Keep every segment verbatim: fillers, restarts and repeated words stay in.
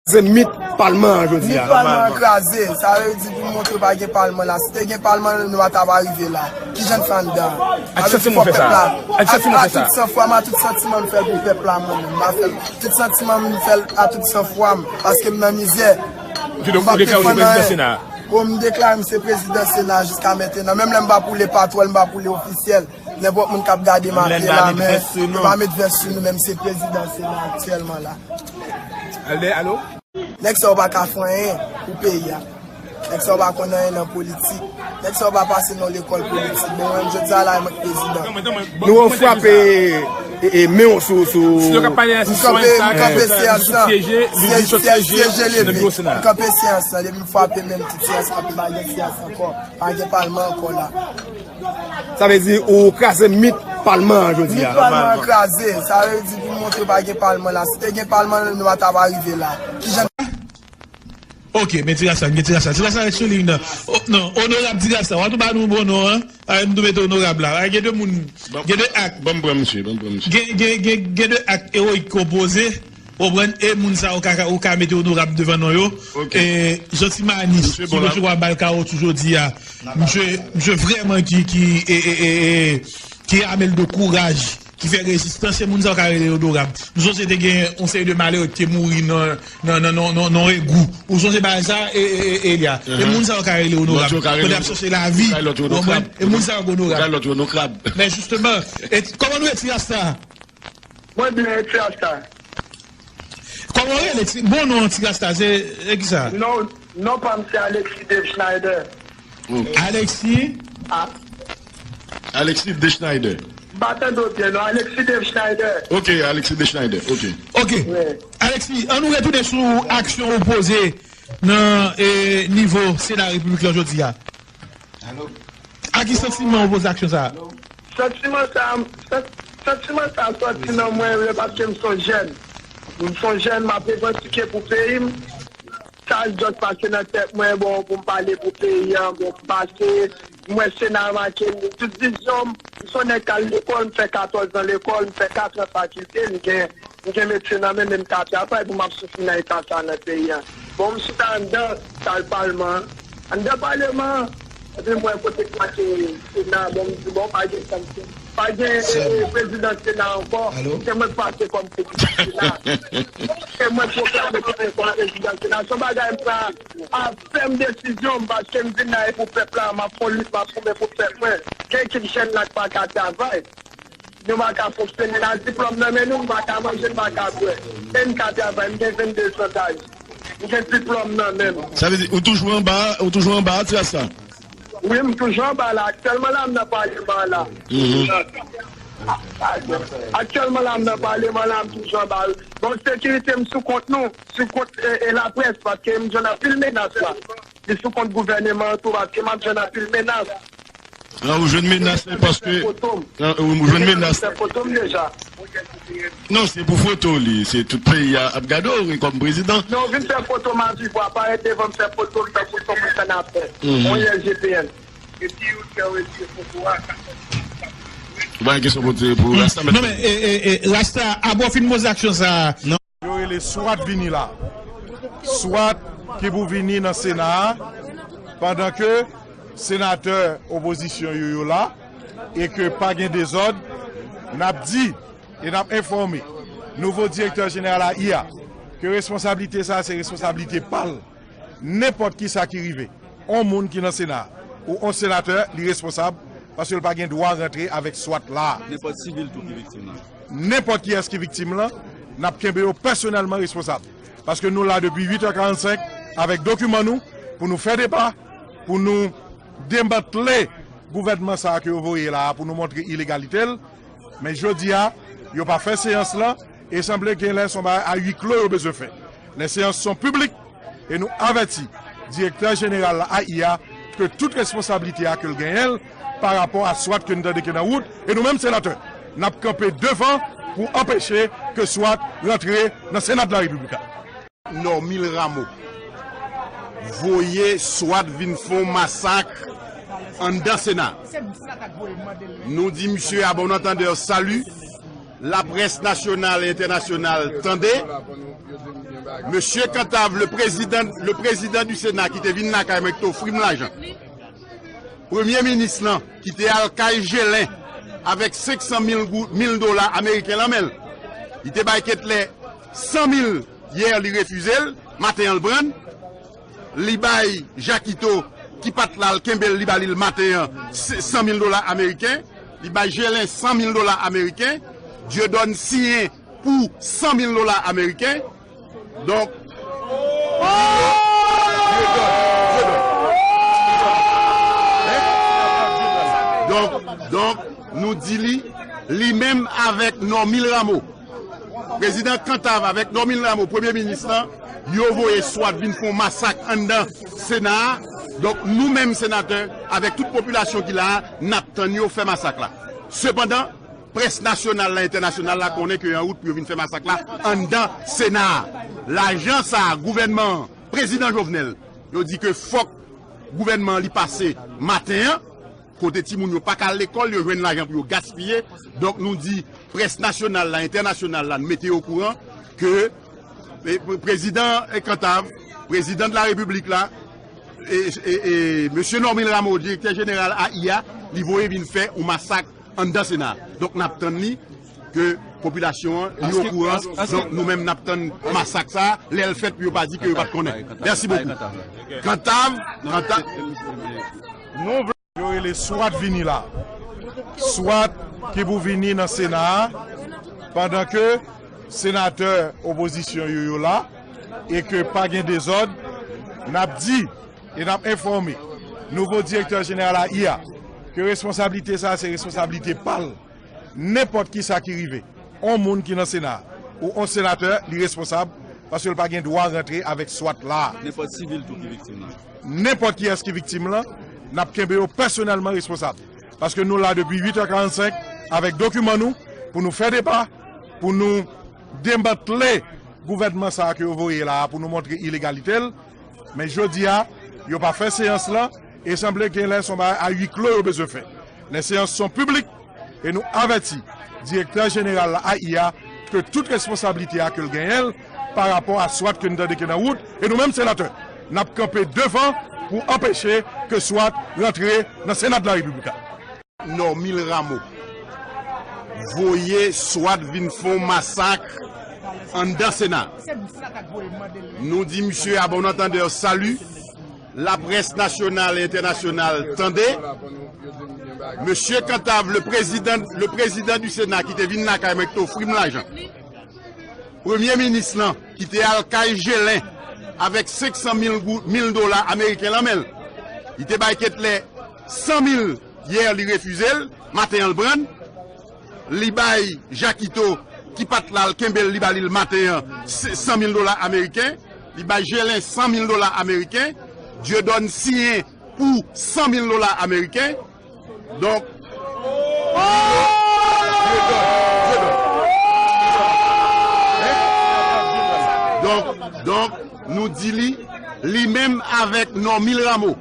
Se mit palman an jodi a. Mit palman an kraze. Sa vle di pou montre pa gen palman la. Si te gen palman, nou pa t ap rive la. Kijan n fè anndan? Ak ki santiman w fè sa? Ak ki santiman w fè sa? A tout sanfwa m, a tout santiman m fè l pou pèp la, mwen menm. M a fè l tout santiman m fè l a tout sanfwa m. Paske m nan mizè. M p ap defann anyen. Bon, m deklare m se prezidan Sena jiska mentenan. Menm lè m p ap woule patwòl, m p ap woule ofisyèl. Nenpòt moun k ap gade m atè la, men yo pa met vès sou nou, men m se prezidan Sena aktyèlman la. Alo? Nèg sa yo pa ka fè anyen pou peyi a. Nèg sa yo pa konn anyen nan politik. Nèg sa yo pa pase nan lekòl politik. Bon, mwen, jodi a la, mwen prezidan. Nou an frape e, e, e, men w sou, sou. M kanpe, m kanpe seyans lan. Seyans, seyans, seyans leve. M kanpe seyans lan. Depi m frape men m tout seyans kanpe, pa gen seyans ankò. Pa gen palman ankò la. Sa vle di ou kraze mit palman an jodi a. Mit palman an kraze. Sa vle di pou montre pa gen palman la. Si te gen palman, nou pa t ap rive la. Kijan? Ok, men Ti Rasta, men Ti Rasta. Ti Rasta ret sou liy nan. Oh, non, onorab Ti Rasta. W a tou ba nou bon non an. A, m tou mete onorab la. A, gen de moun, gen de ak. Ban m pran misye, ban m pran misye. Gen, gen, gen, gen de ak ewoyik ke w poze. Ou konprann? E moun sa yo ka, ou ka mete onorab devan non yo. Ok. E, Jean Ti Manis, ki resevwa bal kawotchou jodi a. Misye, misye vrèman ki, ki, e, e, e, e, ki ame l de kouraj, ki fè rezistans, se moun sa yo ka rele onorab. Nou sonje te gen yon seri de malere ki te mouri nan, nan, nan, nan, nan, nan egou. Ou sonje bagay sa, e, e, e, Elia? E moun sa yo ka rele onorab. Pandan y ap chèche lavi, ou konprann? E moun sa yo onorab. Men jisteman, e, kòman nou ye, Ti Rasta? Mwen byen, Ti Rasta. Kòman w rele, Ti, bon non, Ti Rasta, se, se ki sa? Non, non pa m se Alexis Dave Schneider. Alexis? A. Alexis Deschneider. M pa tande w byen, non. Alexis Dave Schneider. Ok, Alexis Deschneider, ok. Ok. Wi. Alexis, an nou retounen sou aksyon ou poze nan, e, nivo Sena Repiblik la jodi a. Alo? A ki santiman ou poze aksyon sa a? Santiman sa, san-, santiman sa sòti nan mwen, wi, paske m se yon jèn. M se yon jèn, m ap revandike pou peyi m. Sa just pase nan tèt mwen, bon, pou m pale pou peyi a, bon, m pase, m wè Sena make m, tout vizyon m, m se yon nèg k al lekòl, m fè katòz an lekòl, m fè kat an fakilte, m gen, m gen metye nan men, men m ka travay pou m ap soufri nan eta sa nan peyi a. Bon, m chita anndan sal palman an, anndan paleman an, epi m wè kote k make Sena, bon, m di, bon, pa gen sanksyon. Pa gen, e, e, prezidan Sena ankò. Alo? Se mwen k pase kòm prezidan Sena. Se mwen k pwoklame kòm prezidan Sena. Se yon bagay m pran a fèm desizyon m, paske m vin la e pou pèp la, m ap fè yon lit, m ap goumen pou pèp mwen. Gen ekip jèn la k pa ka travay. Nou pa ka fonksyone nan diplòm nan men nou, m pa ka manje, m pa ka bwè. E m ka travay, m gen vennde zan daj. M gen diplòm nan men m. Sa vle di, ou toujou anba, ou toujou anba Ti Rasta? Wi, m toujou anba la. Aktyèlman la, m nan paleman an la. Mhm. Aktyèlman la, m nan paleman an la, m toujou anba. Bon, sekirite m sou kont nou, sou kont, e, e, laprès, paske m jwenn anpil menas la. Li sou kont gouvèneman an tou, paske m ap jwenn anpil menas. An, ou jwenn menas, se paske, an, ou jwenn menas. Fè foto m deja. Non, se pou foto li, se tout peyi a ap gade w kòm prezidan. Non, vin fè foto m avi pou aparèt devan m fè foto m tankou son moun Kanapè. Mhm. Mwen ye G P N. Ou pa gen kesyon pou, pou Rasta, mèt. Non, men, e, e, e, Rasta, apre w fin poze aksyon sa a, non. Yo rele swat vini la. Swat ki pou vini nan Sena a, pandan ke senatè opozisyon yo, yo la, e ke pa gen dezòd, n ap di e n ap enfòme nouvo direktè jeneral A I A ke responsablite sa a se responsablite pa l. Nenpòt ki sa ki rive, on moun ki nan Sena ou on senatè, li responsab, paske l pa gen dwa rantre avèk swat la a. Nenpòt sivil tou ki viktim nan. Nenpòt kiyès ki viktim lan, n ap kenbe yo pèsonèlman responsab. Paske nou la depi uit è karannsenk avèk dokiman nou pou nou fè deba, pou nou demantle gouvènman sa a ke yo voye la a pou nou montre ilegalite l. Men jodi a, yo pa fè seyans lan, e sanble genlè se yon bagay a wi klo yo bezwen fè. Lè seyans son piblik, e nou avèti direktè jeneral A I A ke tout responsablite a ke l genyen l pa rapò a swat ke n tande ke nan wout, e nou menm senatè, n ap kanpe devan pou anpeche ke swat rantre nan Sena de la Repiblik la. Normil Rameau voye swat vin fè yon masak anndan Sena. Nou di misye, à bon entendeur, salut. Laprès nasyonal e entènasyonal tande. Mesye Cantave, le président, le président du Sénat ki te vin lakay mwen, ki te ofri m lajan. Premye minis lan, ki te al kay Gelin avèk senk san mil gou-, mil dola ameriken lan men l. Li te bay Ketler san mil yè, li refize l, maten an l pran l. Li bay Jakito, ki pa t la, l kenbe l, li ba li l maten an, se-, san mil dola ameriken. Li bay Gelin san mil dola ameriken. Dieudonne siyen pou san mil dola ameriken. Donk, donk, donk, nou di li, li menm avèk Normil Rameau, prezidan Cantave avèk Normil Rameau, premye minis lan, yo voye SWAT vin fè yon masak anndan Sena a. Donk, nou menm senatè, avèk tout popilasyon ki la a, n ap tann yo fè masak la. Sepandan, près nasyonal la, entènasyonal la konnen ke yo an wout pou yo vin fè masak la anndan Sena a. Lajan sa a, gouvènman an, prezidan Jovenel, yo di ke fòk gouvènman an li pase maten an, kote timoun yo pa ka al lekòl, yo jwenn lajan pou yo gaspiye. Donk, nou di près nasyonal la, entènasyonal la, n mete yo okouran ke, e, pre-, prezidan, e, Cantave, prezidan de la Repiblik la, e, e, e, mesye Normil Rameau, direktè jeneral A I A, li voye vin fè yon masak anndan Sena. Donk, n ap tann li, ke popilasyon an, li okouran. Donk, nou menm, n ap tann masak sa a, lè l fèt, pou yo pa di ke yo pa t konnen. Mèsi bokou. Cantave, Cantave. Nou vle yo rele SWAT vini la. SWAT ki pou vini nan Sena a, pandan ke senatè opozisyon yo, yo la, e ke pa gen dezòd, n ap di e n ap enfòme nouvo direktè jeneral A I A ke responsablite sa a se responsablite pa l. Nenpòt ki sa ki rive, on moun ki nan Sena a, ou on senatè, li responsab, paske l pa gen dwa rantre avèk SWAT la a. Nenpòt sivil tou ki viktim nan. Nenpòt kiyès ki viktim lan, n ap kenbe yo pèsonèlman responsab. Paske nou la depi uit è karannsenk avèk dokiman nou pou nou fè deba, pou nou demantle gouvènman sa a ke yo voye la a pou nou montre ilegalite l. Men jodi a, yo pa fè seyans lan, e sanble genlè se yon bagay a huis clos yo bezwen fè. Lè seyans se yon piblik, e nou avèti direktè jeneral la A I A ke tout responsablite a ke l genyen l pa rapò a SWAT ke n tande ke nan wout, e nou menm senatè, n ap kanpe devan pou anpeche ke SWAT rantre nan Sena de la Repiblik la. Normil Rameau voye SWAT vin fè yon masak anndan Sena. Nou di misye, à bon entendeur, salut. Laprès nasyonal e entènasyonal, tande. Mesye Cantave, le président, le président du Sénat, ki te vin lakay mwen, ki te ofri m lajan. Premye minis lan, ki te al kay Gelin avèk senk san mil gou-, mil dola ameriken lan men l. Li te bay Ketler san mil yè, li refize l, maten an l pran l. Li bay Jakito, ki pa t la, l kenbe l, li ba li l maten an, se-, san mil dola ameriken. Li bay Gelin san mil dola ameriken. Dieudonne siyen pou san mil dola ameriken. Donk, donk, donk, nou di li, li menm avèk Normil Rameau,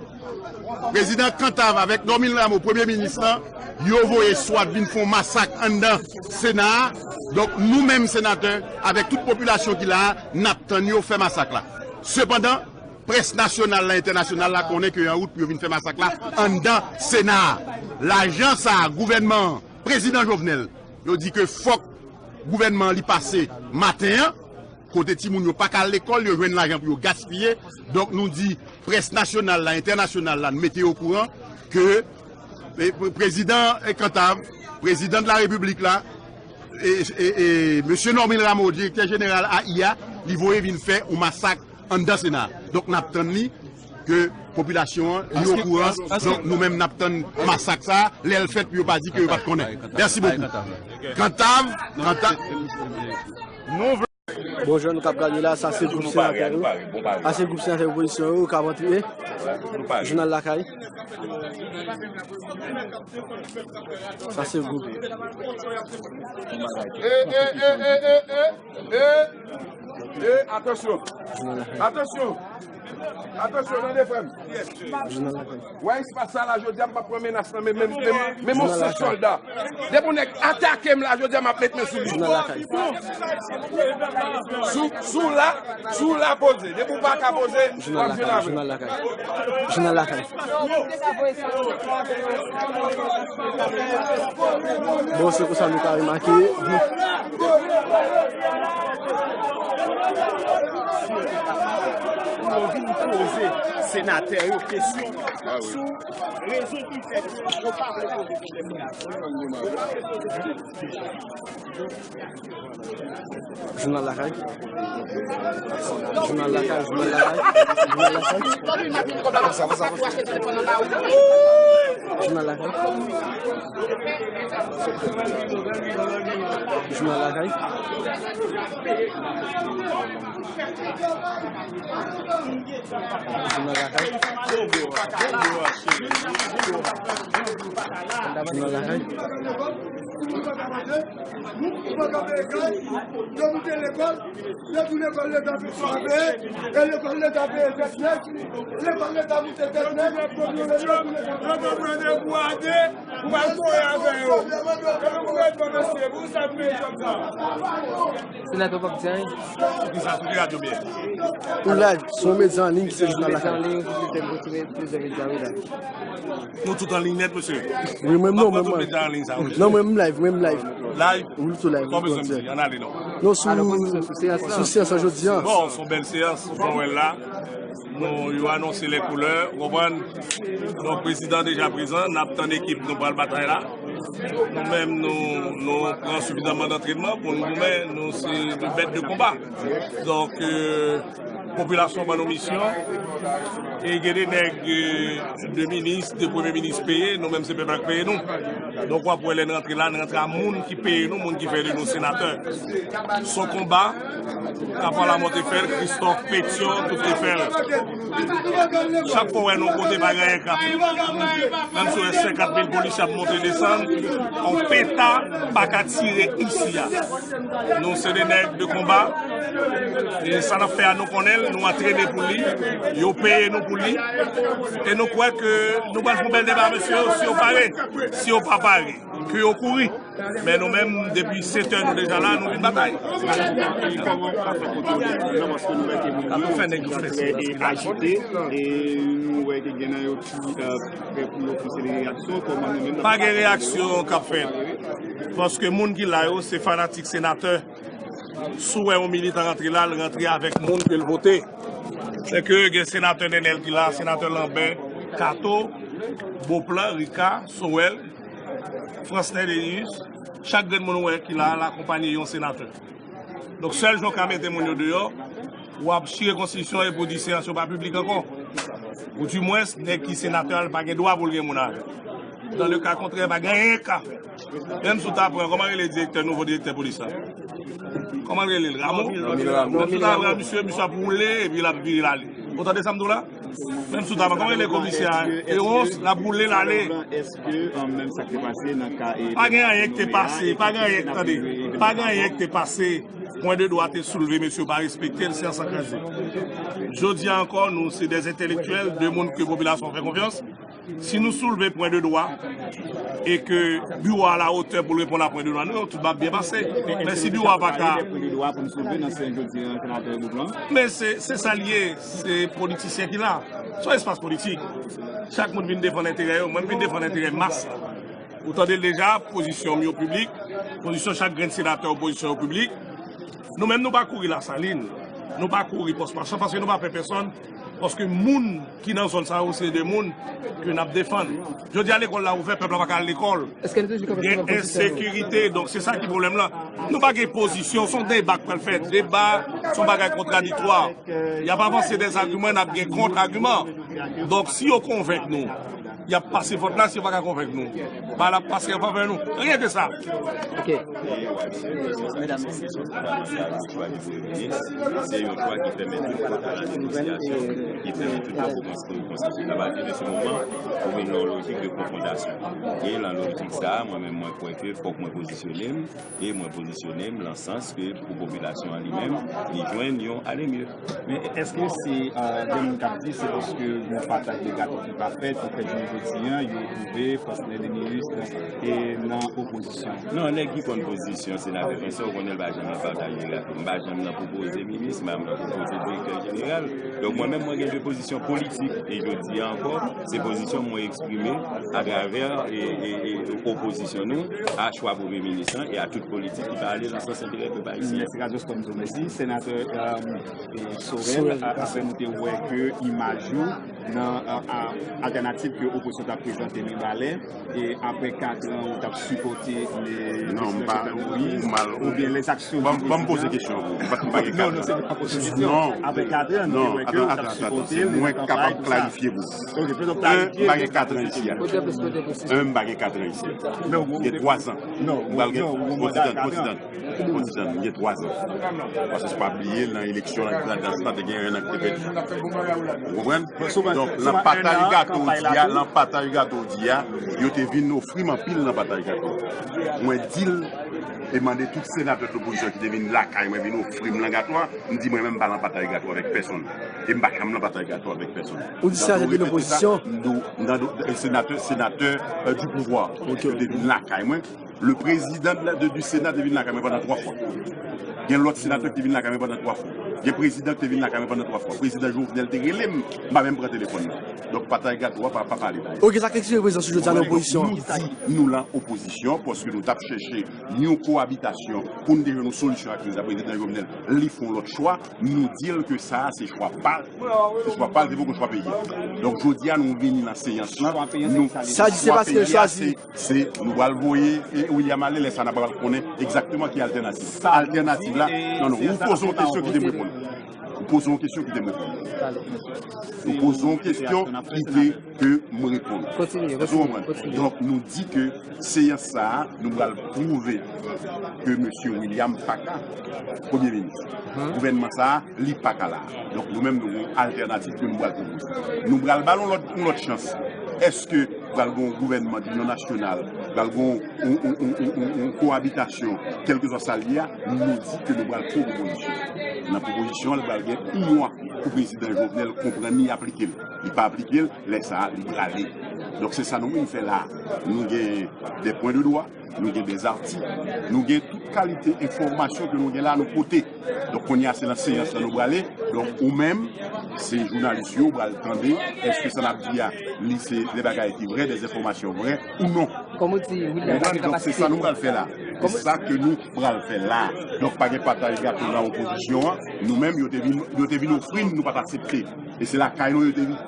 prezidan Cantave avèk Normil Rameau, premye minis lan, yo voye SWAT vin fè yon masak anndan Sena a. Donk, nou menm senatè, avèk tout popilasyon ki la a, n ap tann yo fè masak la. Sepandan, près nasyonal la, entènasyonal la konnen ke yo an wout pou yo vin fè masak la anndan Sena a. Lajan sa a, gouvènman an, prezidan Jovenel, yo di ke fòk gouvènman an li pase maten an, kote timoun yo pa ka al lekòl, yo jwenn lajan pou yo gaspiye. Donk, nou di près nasyonal la, entènasyonal la, n mete yo okouran ke, e, pre-, prezidan, e, Cantave, prezidan de la Repiblik la, e, e, e, mesye Normil Rameau, direktè jeneral A I A, li voye vin fè yon masak anndan Sena. Donk, n ap tann li, ke popilasyon an, li okouran. Donk, nou menm, n ap tann masak sa a, lè l fèt, pou yo pa di ke yo pa t konnen. Mèsi bokou. Cantave, Cantave. Nou vle Bon, jan nou k ap gade la, sa se gwoup senatè yo. Sa se gwoup senatè opozisyon yo k ap antre. Jounal Lakay. Sa se gwoup. E, atansyon. Atansyon. Atansyon, tande, frè m. Wè espas sa la, jodi a, m p ap pran menas nan men, men, men, men yon senp sòlda. Depi yon nèg atake m la, jodi a, m ap met men sou li. Jounal Lakay. Si w, si w la, si w la poze. Depi w pa ka poze, w ap jwenn avè m. Jounal Lakay. Jounal Lakay. Bon, se konsa nou ka remake. Pou yo vin poze senatè yo kesyon sou rezon ki fè ke yo pa vle poze pwoblèm sa. Jounal Lakay. Jounal Lakay, jounal Lakay, jounal Lakay. Jounal Lakay. Jounal Lakay. Jounal Lakay. Jounal Lakay. Moun ki pa ka peye kay, yo moute lekòl, yo di lekòl Leta se swafe, e lekòl Leta peye tèt nèg, lekòl Leta moute tèt nèg, yo di lekòl Leta peye tèt nèg. Pou al kore avè yo. Epi gouvènman mesye, pou sa nou mete jòb sa. Senatè w p ap di anyen. Ki sa, sou ki radyo m ye? Ou live, sou yon medya an liy ki se Jounal Lakay. Medya an liy, ou ki te retire plizyè medya, wi, la. Nou tout an liy nèt, mesye. Wi, mwen, non, mwen, mwen. Tout medya an liy sa, wi. Non, mwen, m live, mwen, m live. Live? Wi, nou tou live. Kòman mesye m di, ann ale, non. Non, sou, sou seyans la. Sou seyans la jodi a. Bon, se yon bèl seyans, jan w wè l la. Nou, yo anonse lè koulè, ou konprann? Donk, prezidan deja prezan, n ap tann ekip nou pral batay la. Nou menm, nou, nou pran sifizaman antrenman pou nou goumen, nou se de bèt de konba. Donk, euh, popilasyon ban nou misyon, e gen de nèg, euh, de minis, de premye minis peye, nou menm se pèp la k peye nou. Donk, w ap wè lè n rantre la, n rantre a moun ki peye nou, moun ki fè de nou senatè. Se yon konba, Kapalamò te fè l, Christophe Pétion, tout te fè l. Chak fwa w wè nou kote, pa gen anyen k ap fèt. Menm si w wè senkant mil polisye ap monte desann, yon peta pa ka tire isi a. Nou se de nèg de konba. E sa n ap fè a, nou konnen l, nou antrene pou li, yo peye nou pou li. E nou kwè ke nou pral fè yon bèl deba, mesye, si yo pare. Si yo pa pare, ke yo kouri. Men nou menm, depi sèt è, nou deja la, nou vin batay. Ap fè nèg yo fè. Ajite, e nou wè ke gen nan yo ki, euh, prè pou yo pouse de reyaksyon, kòman nou menm. Pa gen reyaksyon k ap fèt. Paske moun ki la yo, se fanatik senatè. Si w wè yon militan rantre la, l rantre avèk moun ke l vote. Sèke gen senatè Nènèl ki la, senatè Lanbè, Kato, Beauplan, Rika, Sowèl, Fransnè Deyis, chak grenn moun ou wè ki la, l akonpaye yon senatè. Donk, sèl jan w ka mete moun yo deyò, w ap chire konstitisyon e pou di seyans yo pa piblik ankò. Ou dimwens, nèg ki senatè a, l pa gen dwa pou l gen moun avè l. Dans le cas contraire, pa gen anyen k ka fèt. Menm si w ta pran, kòman rele direktè, nouvo direktè polis la? Kòman l rele l? Ramo? Ramo. Menm si w ta pran misye, misye ap woule epi l ap vire l ale. Ou tande sa m di w la? Menm si w ta pran, kòman rele komisè a? Erons, l ap woule l ale. Èske, euh, menm sa k te pase nan ka, e, pa gen anyen k te pase, pa gen anyen k, tande, pa gen anyen k te pase. Pwen de dwa te soulve, mesye yo pa respekte l, se ansanm kraze. Jodi a ankò, nou se de entèlektyèl, de moun ke popilasyon fè konfyans. Si nou soulve pwen de dwa e ke biwo a alawotè pou l reponn a pwen de dwa nou yo, tout va byen pase. Men si biwo a pa ka. Pwen de dwa pou nou soulve nan seyans jodi a, senatè Beauplan. Men se, se sa l ye, se politisyen ki la. Se yon espas politik. Chak moun vin defann enterè yo, mwen m vin defann enterè mas la. Ou tande l deja, pozisyon m yo piblik, pozisyon chak grenn senatè opozisyon yo piblik. Nou menm, nou pa kouri Lasalin, nou pa kouri Pòs Machan, paske nou pa pè pèsonn, paske moun ki nan zòn sa yo, se de moun ke n ap defann. Jodi a, lekòl la ouvè, pèp la pa ka al lekòl. Gen ensekirite, donk se sa ki pwoblèm lan. Nou pa gen pozisyon, se yon deba k pral fèt. Deba, se yon bagay kontradiktwa. Y ap avanse dèzagiman, n ap gen kontragiman. Donk, si yo konvenk nou, Y ap pase vòt la, si yo pa ka konvenk nou. Ba l ap pase an favè nou. Rete sa. Ok. Medam, mesye. Chwa di Premye Minis, se yon chwa ki pèmèt tout pòt a la negosyasyon, ki pèmèt tout moun pou konstwi yon konsansis. Apati de se moman, ou vin nan yon lojik de konfwontasyon. E nan lojik sa a, mwen menm, mwen kwè ke fòk mwen pozisyone m, e mwen pozisyone m nan sans ke pou popilasyon an li menm, li jwenn yon alemye. Men èske se, gen moun k ap di se paske yon pataj de gato ki pa fèt, ki fèt jounen jodi a, yo twouve Faustin Lémius e nan opozisyon? Non, nèg ki konn pozisyon senatè Vincent, ou konnen l pa janm nan pataje gato. M pa janm nan pwopoze minis, m pa janm nan pwopoze direktè jeneral. Donk mwen menm, mwen gen de pozisyon politik. E jodi a ankò, se pozisyon mwen eksprime atravè e, e, e opozisyon nou a chwa premye minis lan e a tout politik ki pa ale nan sans enterè pèp ayisyen. Mèsi Radyo Stone, mèsi senatè Sorel. Apre nou te wè ke imaj ou nan altènativ ke opozisyon t ap prezante Mibalè, e apre kat an ou t ap sipòte prezidan Jovenel Moïse, oubyen lèzaksyon. Ban m poze kesyon an pou ou, paske m pa gen kat an. Non, non, se pa poze kesyon. Non, apre kat an, nou te wè ke ou t ap sipòte l nan kanpay, tout sa. Mwen kapab klarifye pou ou. Enn, m pa gen kat an isi a. Enn, m pa gen kat an isi a. Gen twa zan. M pral gen, prezidan, prezidan. Prezidan, m gen twa zan. Paske si w pa bliye, nan eleksyon an, grandans lan te gen enn an ki te pèdi. Ou konprann? Donk, nan pataj gato w di a, nan pataj gato w di a, yo te vin ofri m anpil nan pataj gato. Mwen di l, e mande tout senatè de lopozisyon ki te vin lakay mwen, vin ofri m nan gato a, m di mwen menm m pa nan pataj gato avèk pèsonn. E m pa janm nan pataj gato avèk pèsonn. Ou di senatè de lopozisyon? Senatè, senatè du pouvoir. Yo te vin lakay mwen. Le président de la, de, du Sénat te vin lakay mwen pandan twa fwa. Gen lòt senatè ki te vin lakay mwen pandan twa fwa. Gen prezidan ki te vin lakay mwen pandan twa fwa. Prezidan Jovenel te rele m, m pa menm pran telefòn nan. Donk pataj gato a pa, pa pale bagay. Ok, sa k eksplike prezans ou jodi a nan opozisyon an? Nou di nou lan opozisyon paske nou t ap chèche yon kowabitasyon pou n te jwenn yon solisyon a kriz la. Prezidan Jovenel, li fè yon lòt chwa. Nou di l ke sa a se chwa pa l. Se chwa pa l, se poko chwa peyi a. Donk jodi a nou vini nan seyans lan. Sa di se paske l chwazi. Se nou pral voye William ale, lè sa a n a pral konnen egzakteman ki altènativ. Altènativ la, non, non, ou poze yon kesyon, kite m reponn. Ou poze yon kesyon, kite m reponn. Ou poze yon kesyon, kite ke m reponn. Èske w konprann? Donk nou di ke seyans sa a, nou pral pwouve ke mesye William pa ka premye minis. Gouvènman sa a, li pa ka la. Donk nou menm nou gen yon altènativ ke nou pral pwopoze. Nou pral ba l yon lòt, yon lòt chans. Èske pral gen yon gouvènman dinyon nasyonal, pral gen yon, yon, yon, yon, yon, yon kowabitasyon, kèlkeswa sa l ye a, nou di ke nou pral fè yon pwopozisyon. Nan pwopozisyon an, li pral gen yon mwa pou prezidan Jovenel konprann li, aplike l. Li pa aplike l, lè sa a, li prale. Donk se sa nou menm fè la. Nou gen de pwen de dwa, nou gen de zati, nou gen tout kalite enfòmasyon ke nou gen la, nou pote. Donk kounye a se nan seyans lan nou prale. Donk ou menm, se jounalis yo, ou pral tande, èske sa n ap di a, li se de bagay ki vrè, de enfòmasyon vrè ou non. Kòm ou di, William pa gen kapasite. Donk se sa nou pral fè la. Se sa ke nou pral fè la. Donk pa gen pataj gato nan opozisyon an. Nou menm, yo te vin, yo te vin ofri n, nou pa t aksepte. E se lakay nou yo te vin.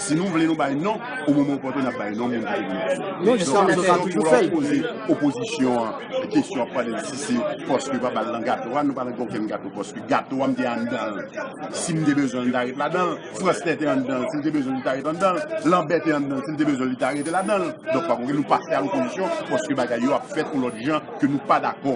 Si nou vle nou bay non, o moman opòtè n ap bay non moun ki te vin. Non, jistèman, nou ka toujou fè l. Poze opozisyon an kesyon ap pale si se paske yo pa ba l nan gato a, nou pa nan okenn gato paske gato a m te anndan l. Si m te bezwen l, m ta ret ladan l. Frans te anndan l, si l te bezwen l, li ta ret anndan l. Lanbè te anndan l, si l te bezwen l, li ta rete ladan l. Donk pa gen nou pa fè a opozisyon paske bagay yo ap fèt yon lòt jan ke nou pa dakò.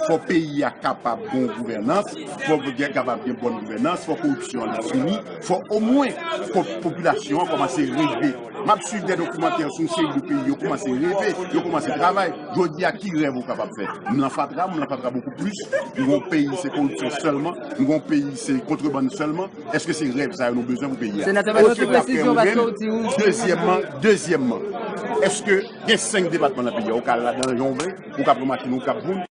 Fò peyi a kapab gen yon gouvènans, fò gen kapab gen bòn gouvènans, fò koripsyon an fini, fò omwen fò popilasyon an kòmanse reve. M ap swiv de dokimantè sou yon seri de peyi, yo kòmanse reve, yo kòmanse travay. Jodi a ki rèv ou kapab fè? M nan fatra, m nan fatra bokou plis. M gen yon peyi se koripsyon sèlman, m gen yon peyi se kontrebann sèlman. Èske se rèv sa yo nou bezwen pou peyi a? Senatè, ba nou ti presizyon paske w di ou. Dezyèmman, dezyèmman, èske gen senk depatman nan peyi a, ou ka al ladan l jan w vle, ou ka pran machin ou ka voun.